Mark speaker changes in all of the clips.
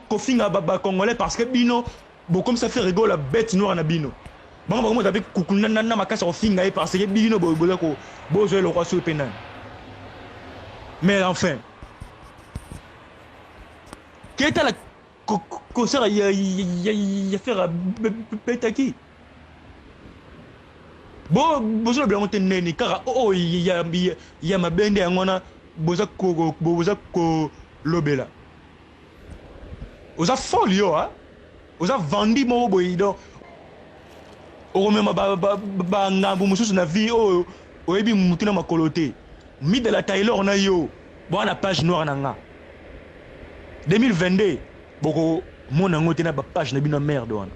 Speaker 1: kofinga ba congolais parce que bino bokomisa Ferre Gola bête noire na bino. Bango bakomota mpe kuku na makasi ya kofinga ye parce que bino boza ko bozwa eloko soki mpe nani. Mais enfin ketala concert ya Ferre betaki bo bozolobela yango te neni kaka oyo ya mabende yango wana boza kolobela. Oza folle yo, hein? Oza vandi moko boye donc okomema bangambo mosusu na vie oyo oyebi mutu na makolo te. Midela Taylor na yo bwana page noire na nga 2022 bokomona yango te na bapage na bino ya merde wana.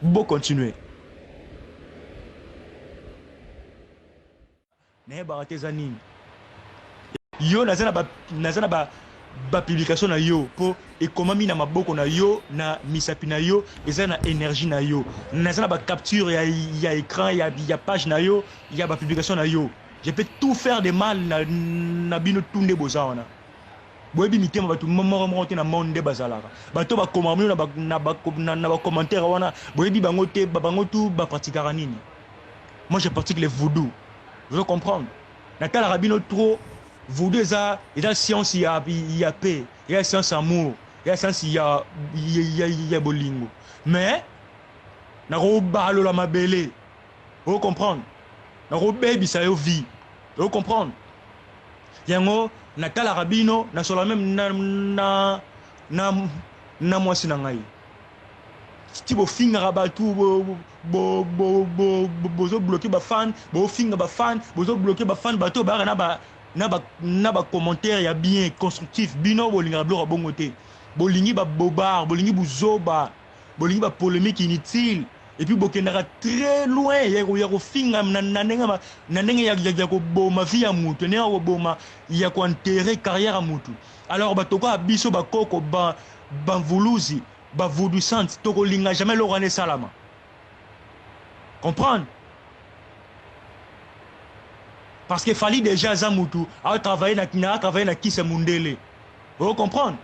Speaker 1: Bocontinue nayebaka te eza nini. Yo naza na ba naza na ba ba publication na yo po ekomami na maboko na yo na misapi na yo eza na energie na yo. Naza na ba capture ya ecran ya page na yo ya ba publication na yo. Je peux tout faire de mal na bino tout nde boza wana. Boyebi mitema bato moko moko te na monde nde bazalaka. Bato bakomaka bino na ba commentaire wana boyebi bango te, bango tout ba pratikaka nini. Moi je pratique le voodoo. Vous comprendre? Natalaka bino trop. Voodoo eza eza science ya paix, eza science amour, eza science ya bolingo. Mais nakobalola mabele. Vous comprendre? Nakobebisa yo vie. Vous comprendre? Yango natalaka bino nasola même na mwasi na ngai. Ti bofingaka bato, bozobloke bafan, bofinga bafan, bozobloke bafan, bato bayaka na bacommentaire ya bien constructif. Bino bolingaka biloko ya bongo te. Bolingi babobar, bolingi buzoba, bolingi bapolémique inutile. Et puis bokendaka très loin ya kofinga na ndenge ya koboma vie ya mutu, ndenge ya koboma ya koenterre carrière ya mutu. Alors bato kaka biso bakoko bamvuluzi bavoudouissante tokolinga jamais eloko wana esalama. Comprendre? Parce que Fally déjà aza mutu atravailler na kisa mundele. Vous comprendre?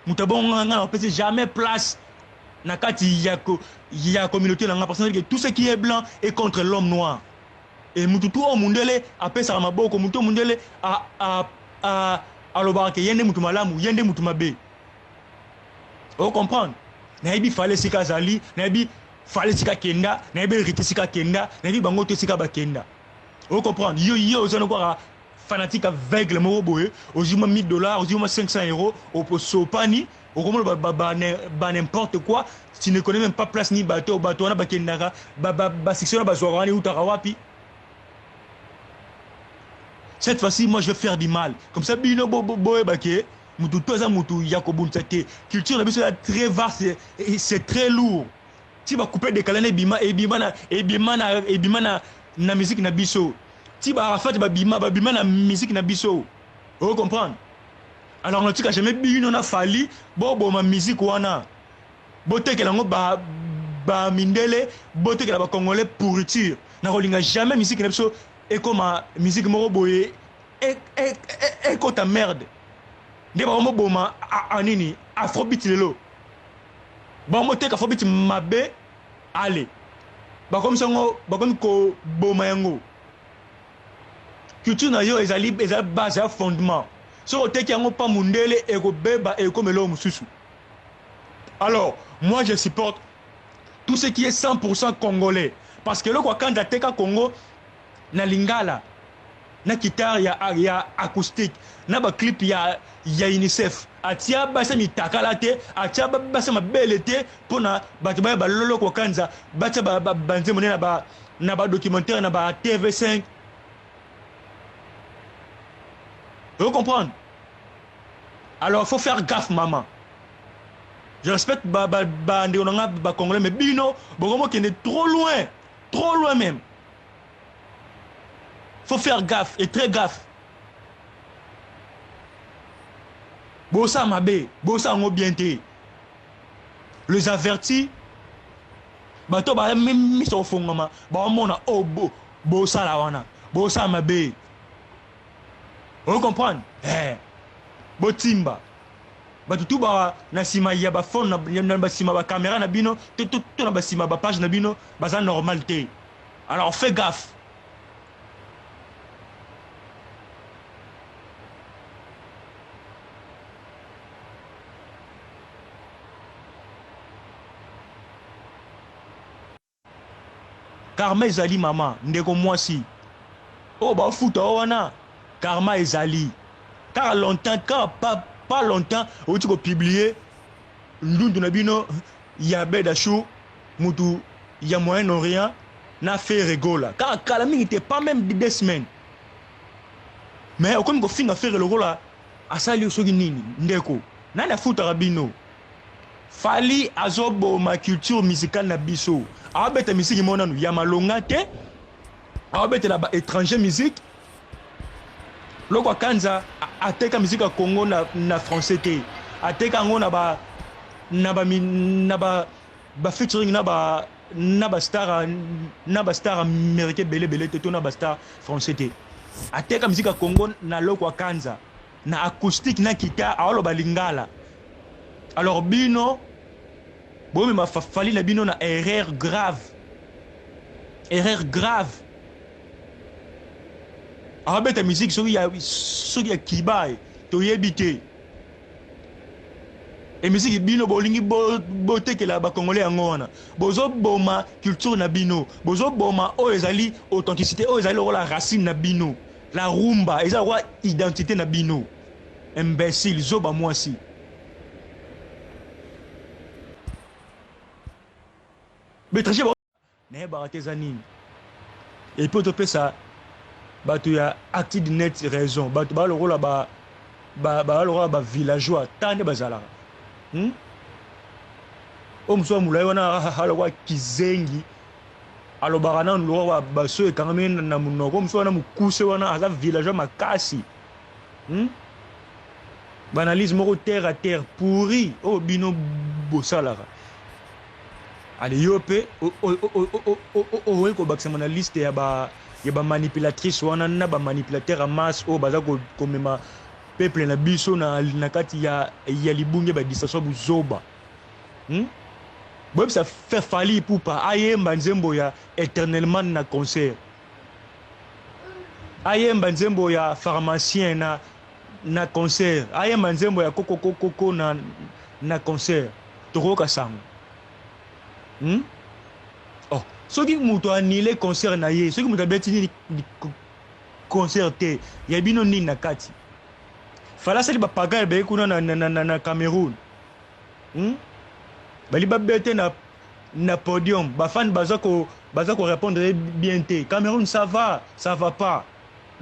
Speaker 1: Mutu abongo nga na jamais place na kati ya communauté na nga, parce que tout ce qui est blanc est contre l'homme noir. Et mutu tout mundele apesaka maboko, mutu mundele a alobaka ke yende mutu malamu, yende mutu mabe. Vous comprendre? Nayebi Fally sika zali, nayebi Fally sika kenda, nayebi hérité sika kenda, nayebi bango te sika bakenda. Vous comprendre? Yo yo oza kwa fanatique aveugle moko boye, ozuma $1000, ozuma €500, oposopani, okomona ba n'importe quoi, tu ne connais même pas place ni bateau, bateau wana bakendaka, ba section bazwaka wana eutaka wapi. Cette fois-ci, moi je vais faire du mal. Comme ça bino boye bake mutu to aza mutu ya kobundisa te. Culture na biso ya très vaste et c'est très lourd. Ti ba couper décalé na ebima, ebima na, ebima na, ebima na musique na biso. Ti ba Arafat ba bima, ba bima na musique na biso. Vous comprendre? Alors on tika jamais bino na Fally bo boma musique wana. Botekela ngo ba mindele, botekela ba congolais pourriture. Na kolinga jamais musique na biso ekoma musique moko boye ekota merde. Nde ba boma anini afrobeat lelo. Ba moteka afrobeat mabe ale. Ba comme ça ngo ba comme ko boma yango. Culture na yo ezali ezali base ya fondement. Soki oteki yango pa mundele ekobeba ekomela mosusu. Alors, moi je supporte tout ce qui est 100% congolais. Parce que le quand teka Congo na lingala, na guitare ya acoustique, na ba clip ya UNICEF. Atia basa mitakala te, atia basa mabele te pona bato ba ba lolo kwa kanza, batia ba banze monene na ba documentaire na ba TV5. Vous comprenez? Alors faut faire gaffe maman. Je respecte ba ba ba ndeko ba congolais, mais bino bokomo kende trop loin, trop loin même. Faut faire gaffe et très gaffe. Bosa mabe, bosa ngo bien te. Les avertis bato ba miso fongama, ba mona oh bo bosa la wana, bosa mabe. Vous comprenez? Eh. Botimba. Bato tu ba na nsima ya baphone, na basima bacaméra na bino to na basima bapage na bino baza normal te. Alors fais gaffe. Karma ezali mama, ndeko mwasi oyo bafuta o wana, karma ezali kaka longtemps, kaka pas longtemps outi kopublier ndundu na bino ya Bedachou, mutu ya Moyen-Orient na Ferre Gola, kaka kala mingi te, pas même 2 semaines, mais okomi kofinga Ferre lokola asali soki nini. Ndeko, nani afutaka bino? Fally azoboma culture musicale na biso. Aobeta misiki mo nanu ya malonga te, aobetela baétranger musique. Loko akanza ateka musique ya Congo na français te, ateka yango na ba featuring na bastar américain ebele ebele te to na bastar français te. Ateka musique ya Congo na Loko akanza na acoustique na guitare, aoloba lingala. Alors bino bomema Fally na bino na erreur grave, erreur grave. Abeta musique soki ya kiba toyebi te. E musique bino bolingi botekela bakongolais yango wana, bozoboma culture na bino, bozoboma oyo ezali authenticité, oyo ezali lokola racine na bino. La rumba eza lokola identité na bino. Imbécile, zoba mwasi. Baétranger nayebaka te eza nini. Et puis topesa bato ya Acted Net raison. Bato baa lokola baa lokola bavillageois ta nde bazalaka, Oyo mosusu ya molai wana alokola kizengi, alobaka nanu lokola baso ekangami na monoko. Mosusu wana mokuse wana aza villageois makasi, Baanalyse moko terre à terre, pourri oyo bino bosalaka. Ale, yo mpe okoki kobakisama na liste ya bamanipulatrice wana na bamanipulateur ya masse oyo baza komema peuple na biso na kati ya libungi, badistraction, buzoba, Boyebisa Fally Ipupa ayemba nzembo ya Éternellement na concert, ayemba nzembo ya Pharmacien na concert, ayemba nzembo ya Kokokokoko na concert, tokoyoka sango, Oh, soki moto anile concert na ye, soki moto abeti nini concert te, ya bino nini na kati? Fally asali bapagaille baye kuna na Cameroun, Bali babete na podium, bafani baza korépondre ye bien te. Cameroun, ça va, ça va pas.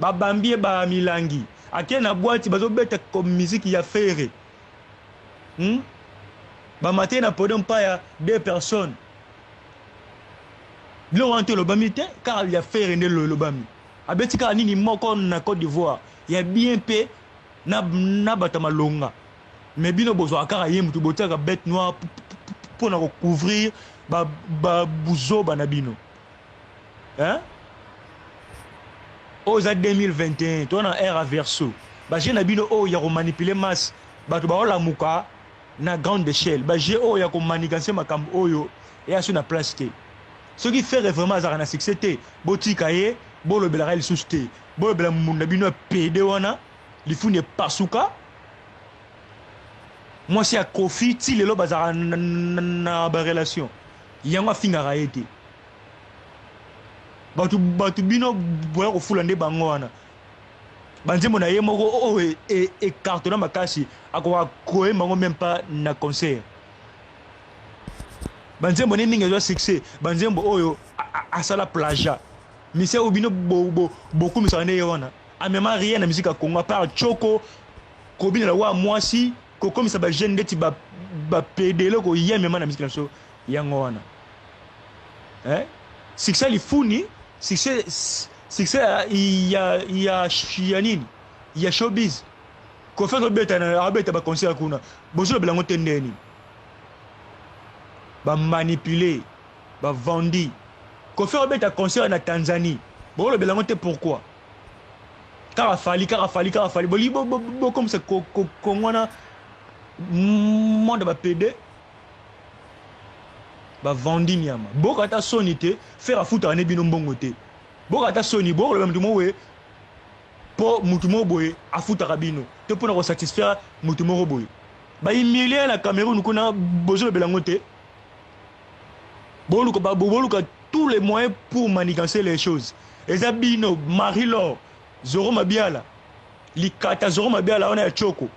Speaker 1: Babambi ye bamilangi, ake na boîte, bazobeta musique ya Ferre, Bamate na podium pa ya deux personnes. Biloko wana te elobami te, kaka ya Ferre nde elobami. Abeti kaka nini moko na Côte d'Ivoire ya bien mpe na bato ya malonga, mais bino bozwaka kaka ye motu botiaka bête noire mpona kocouvrir babuzoba na bino, hein? Oyo eza 2021, to na ère verso. Bajeu na bino oyo ya komanipuler masse, bato baolamuka na grande échelle. Bajeu oyo ya komanigancer makambo oyo eya so na place te. Soki Ferre vraiment azalaka na succès te, botika ye, bolobelaka ye lisusu te. Bolobela mundu na bino ya pede wana, lifuni epasuka, mwasi ya Kofi. Ti lelo bazalaka na barelation yango, afingaka ye te. Bato bino boya kofula nde bango wana. Banzembo na ye moko oyo ecartonna makasi, akoka koyemba yango même pas na concert. Banzembo ne mingi ezwa succès, banzembo oyo asala plagiat. Mise oyo bino bokumisaka nde ye wana, amema rien na musique ya Congo à part choko kobinela wa mwasi, kokomisa bajeune ndeti bapedele koya mema na musique na biso yango wana, eh? Succès lifuni, succès ya nini, ya showbiz. Kofi azobeta, abeta baconcert kuna, bozolobela yango te. Ndeni bamanipuler, bavandi. Kofi abeta concert na Tanzanie, bolobela yango te. Pourquoi kaka Fally, kaka Fally, kaka Fally? Boli bokomisa Kongo wana. Monde ba pede ba vandi nyama. Boka ata soni te, Ferre afutaka ne bino mbongo te. Boka ata soni, bokoloba mutu moko boye po mutu moko boye afutaka bino to pona ko satisfaire mutu moko boye. Ba humilier na Cameroun kuna bozolobela yango te. Boluka boluka tous les moyens pour manigancer les choses. Eza bino Marie Laure, Zoro Mabiala, likata Zoro Mabiala wana ya choko.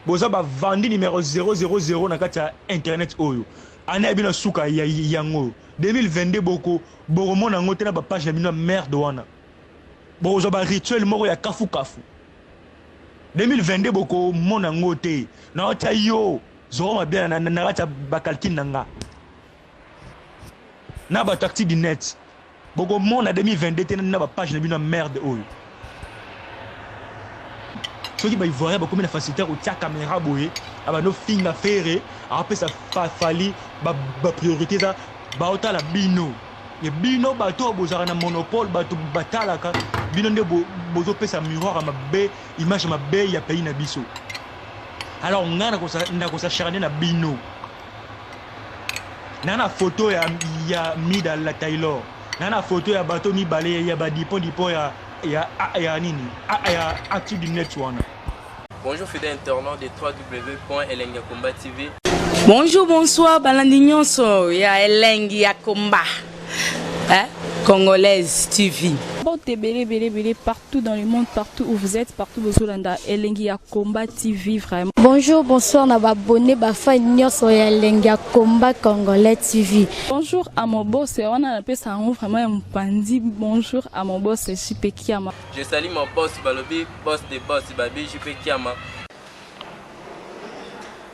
Speaker 1: Boza ba vandi numero 000 na kati ya internet oyo. Année ya bino suka ya yango 2022 boko bokomona yango te na ba page na bino ya merde wana. Bokozwa ba rituel moko ya kafu kafu. 2022 bokomona yango te. Naotia yo Zoro Mabiala na kati ya ba calcul na nga. Na ba tactique du net. Bokomona 2022 te na ba page na bino ya merde oyo. Soki ba ivoirien bakomi na facilité ya kotia caméra boye, abando finga Ferre, apesa Fally ba, ba priorité eza baotala bino. E bino bato oyo bozalaka na monopole, bato batalaka bino nde bozopesa miroir ya mabe, image ya mabe ya pays na biso. Alors ngai nakosacharne na bino. Na na photo ya, ya Mida la Taylor, na na photo ya bato mibale ya ba dipon dipon ya ya ya nini ya actu du net wana.
Speaker 2: Bonjour fidèles internautes de www.elengiyakomba TV.
Speaker 3: Bonjour, bonsoir, balandi nyonso ya Elengi ya Komba. Hein? Congolaise TV.
Speaker 4: Mbote ebele ebele ebele partout dans le monde, partout où vous êtes, partout bozolanda Elengi ya Combat TV vraiment.
Speaker 5: Bonjour, bonsoir na ba abonné ba fan nyonso ya Elengi ya Combat Congolais TV.
Speaker 4: Bonjour à mon boss, wana napesa yango vraiment ya mopanzi. Bonjour à mon boss JP Kiama.
Speaker 2: Je salue mon boss balobi boss de boss babi JP Kiama.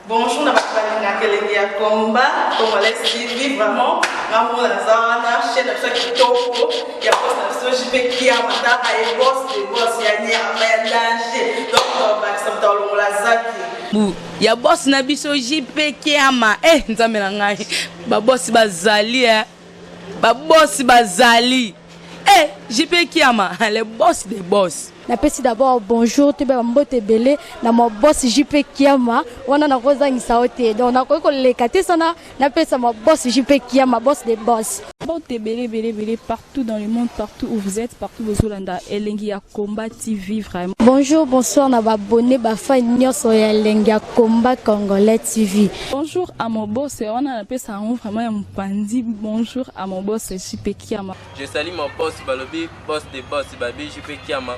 Speaker 6: Bonjour na bato balingaka Elengi ya Combat Congolais TV, vraiment nga moko naza wana chaîne na biso ya kitoko ya boss na biso JP Kiama, tala ye boss de boss ya nyama ya danger, donc tobakisa moto alongola zaki
Speaker 3: Bu ya boss na biso JP Kiama. Eh nzambe na ngai, ba boss bazali eh. Ba boss bazali. Eh JP Kiama, le boss des boss.
Speaker 5: Napesi d'abord bonjour toyeba mbote ebele na ma boss JP Kiama, wana nakozangisa yo te, donc nakoki koleka te sana napesa ma boss JP Kiama, boss des boss.
Speaker 4: Mbote ebele ebele ebele partout dans le monde, partout où vous êtes, partout bozolanda Elengi ya Combat TV vraiment.
Speaker 5: Bonjour, bonsoir na ba abonné ba fan nyonso ya Elengi ya Combat Congolais TV.
Speaker 4: Bonjour à mon boss, wana napesa yango vraiment ya mopanzi. Bonjour à mon boss JP Kiama.
Speaker 2: Je salue mon boss balobi boss de boss babi JP Kiama.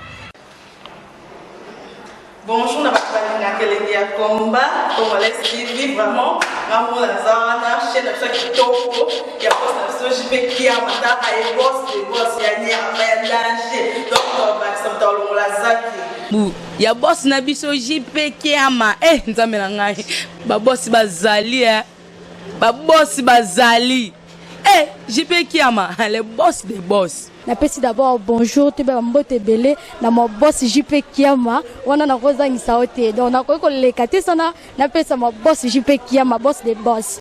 Speaker 6: Bonjour na bato balingaka Elengi ya Combat Congolais TV, vraiment nga moko naza wana chaîne na biso ya kitoko ya boss na biso JP Kiama, tala ye boss de boss ya nyama ya danger, donc tobakisa moto alongola zaki
Speaker 3: Bu ya boss na biso JP Kiama. Eh nzambe na ngai, ba boss bazali eh. Ba boss bazali. Eh JP Kiama, le boss des boss.
Speaker 5: Napesi d'abord bonjour toyeba mbote ebele na ma boss JP Kiama, wana nakozangisa yo te, donc nakoki koleka te sana napesa ma boss JP Kiama, boss des boss.